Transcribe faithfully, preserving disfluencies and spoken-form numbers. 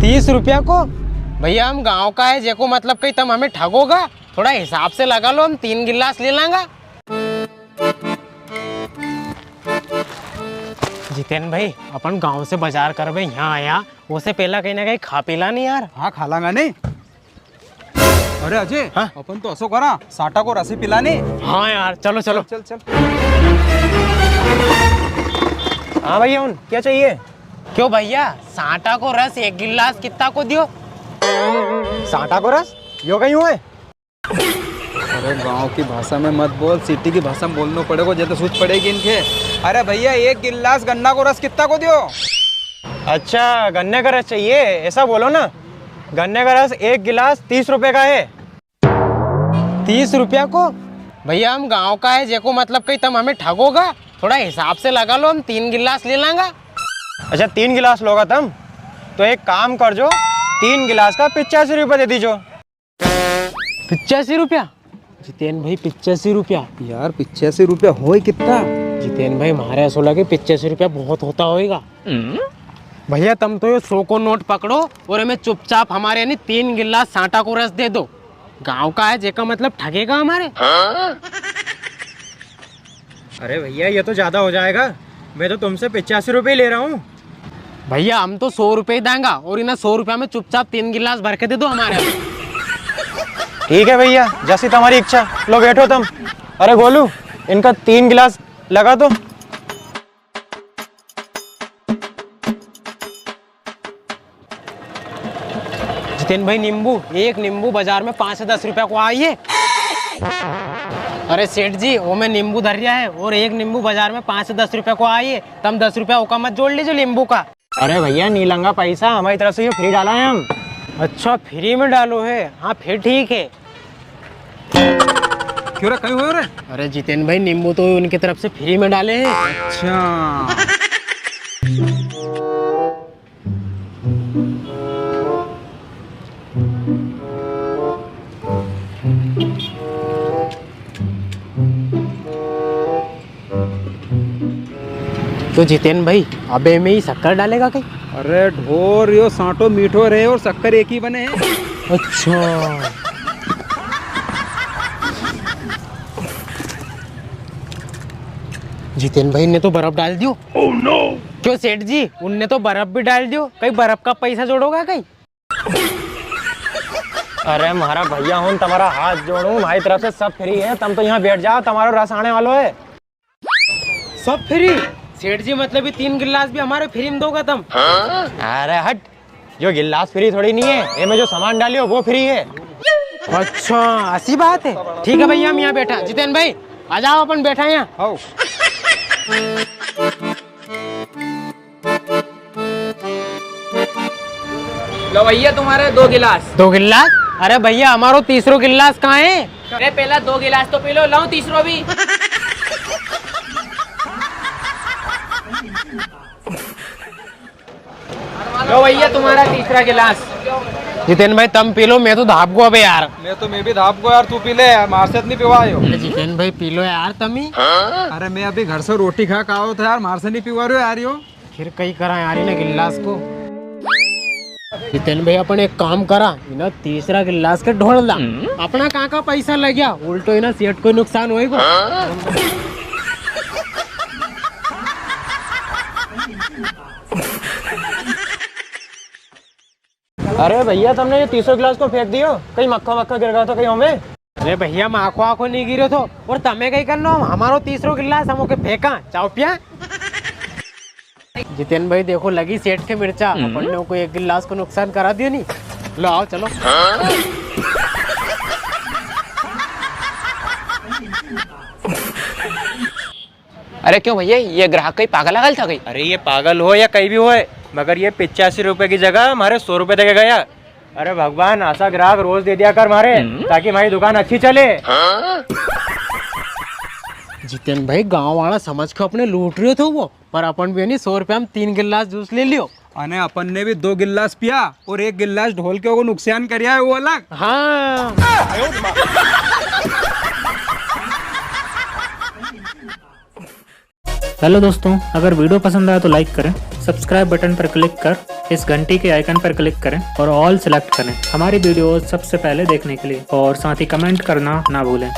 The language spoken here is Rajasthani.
तीस रुपया को? भैया, हम गांव का है, जेको मतलब कई तम हमें ठगोगा? थोड़ा हिसाब से लगा लो, हम तीन गिलास ले लांगा। जितेन भाई, अपन गांव से बाजार करवे यहाँ आया, उसे पहला कहीं ना कहीं खा पी ला नी यार। हाँ, खा लांगा नी। अरे अजय, हाँ? अपन तो असो करा, सांटा को रस ही पिला नी। हाँ यार, चलो, चलो। चल, चल। हाँ भैया, उन क्या चाहिए? क्यों भैया, सांटा को रस एक गिलास कितना को दियो? सांटा को रस? यो कहीं हुए? अरे, गांव की भाषा में मत बोल, सिटी की भाषा में बोलनो पड़ेगो, जब तो सूझ पड़ेगी इनके। अरे भैया, एक गिलास गन्ना को रस कितना को दियो? अच्छा, गन्ने का रस चाहिए, ऐसा बोलो ना। गन्ने का रस एक गिलास तीस रुपए का है। तीस रुपया को? भैया, हम गांव का है, जेको मतलब कई तम हमें ठगोगा? थोड़ा हिसाब से लगा लो, हम तीन गिलास ले लांगा। अच्छा, तीन गिलास लोगा तम? तो एक काम कर जो, तीन गिलास का पिचासी रुपया दे दीजो। पिचासी रुपया? जितेन भाई, पिचासी रुपया? यार, पिचासी रुपया होय कितना? जितेन भाई, म्हारे ऐसो लगे पिचासी रुपया बहुत होता होएगा। भैया, तम तो यो सौ को नोट पकड़ो और हमें चुपचाप हमारे यानी तीन गिलास सांटा को रस दे दो। गांव का है, जेका मतलब ठगेगा हमारे। अरे भैया, ये तो ज्यादा हो जाएगा, मैं तो तुमसे पिचासी रुपये ही ले रहा हूँ। भैया, हम तो सौ रुपये ही देंगा और इन्हें सौ रुपया में चुपचाप तीन गिलास भर के दे दो हमारे। ठीक है भैया, जैसी तुम्हारी इच्छा। लो, बैठो तुम। अरे गोलू, इनका तीन गिलास लगा दो। जितेन भाई, नींबू, एक नींबू बाजार में पाँच से दस रुपया को आई है। अरे सेठ जी, वो मैं नींबू धर रिया है और एक नींबू बाजार में पाँच से दस रुपया को आई है, तम दस रुपया ओका मत जोड़ लीजो नींबू का। अरे भैया, नी लांगा पैसा, हमारी तरफ से यो फ्री डाला है हम। अच्छा, फ्री में डालो है? हाँ, फिर ठीक है। क्यों रे, कई हुयो रे? अरे जितेन भाई, नींबू तो उनकी तरफ से फ्री में डाले हैं। अच्छा। तो जितेन भाई, अबे में ही शक्कर डालेगा कई? अरे ढोर, यो सांटो मीठो रहे और शक्कर एक ही बने है। अच्छा। जितेन भाई ने तो बर्फ डाल दियो। Oh no! क्यों सेठ जी, उनने तो बर्फ भी डाल दियो, कई बर्फ का पैसा जोड़ोगा कई? अरे म्हारा भैया होन, तमारा हाथ जोड़ूं, म्हारी तरफ से सब फ्री है, तम तो यहाँ बैठ जाओ, तमारो रस आने वालो है। सब फ्री? सेठ जी, मतलब ये तीन गिलास भी हमारे फ्री में दोगा तम? अरे हट, यो गिलास फ्री थोड़ी नी है, ये में जो सामान डालियो वो फ्री है। अच्छा, ऐसी बात है। ठीक है भैया, हम यहाँ बैठा। जितेन भाई, आ जाओ, अपन बैठा यहाँ। आओ। लो भैया, तुम्हारे दो गिलास। दो गिलास? अरे भैया, हमारो तीसरो गिलास कहाँ है? अरे, पहला दो गिलास तो पी लो, लाओ तीसरो भी। लो भैया, तुम्हारा तीसरा गिलास। जितेन भाई, तम पी लो, मैं तो धाप गो अबे यार। मैं तो, मैं भी धाप गो यार, तू पी ले यार, मार से इतनी पिवायो। अरे जितेन भाई, पी लो यार, तमी। अरे, मैं अभी घर से रोटी खा के आयो था यार, मार से नी पिवा रहे यार यो। फिर कई करा यार इन्हें गिलास को। जितेन भाई, अपन एक काम करा, इन्हें तीसरा गिलास के ढोल ला। अपना कां का पैसा लग्या, उल्टो इन्हें सेठ को नुकसान होएगो। अरे भैया, तमने ये तीसरो गिलास को फेंक दियो, कई मक्खा वक्खा गिर गया था कई हमें? अरे भैया, माखो आखो नी गिरो थो, और तमे कई करनो, हमारो तीसरो गिलास हम ओके फेंका, चाव पिया। जितेन भाई, देखो लगी सेठ के मिर्चा, अपन ने ओको एक गिलास को नुकसान करा दियो नी। लो आओ, चलो। अरे क्यों भैया, ये ग्राहक कई पागल आगल था कई? अरे ये पागल हो या कई भी होए, मगर ये पिचासी रुपए की जगह म्हारे सौ रुपए देके गया। अरे भगवान, असा ग्राहक रोज दे दिया कर म्हारे, ताकि म्हारी दुकान अच्छी चले। जितेन भाई, गांव वाला समझ के अपने लूट रियो थो वो, पर अपन भी नी, सौ रुपया में तीन गिलास जूस ले लियो। अने अपन ने भी दो गिलास पिया और एक गिलास ढोल के ओको नुकसान करिया है वो अलग। हाँ। हेलो दोस्तों, अगर वीडियो पसंद आया तो लाइक करें, सब्सक्राइब बटन पर क्लिक कर इस घंटी के आइकन पर क्लिक करें और ऑल सिलेक्ट करें हमारी वीडियोज़ सबसे पहले देखने के लिए। और साथ ही कमेंट करना ना भूलें।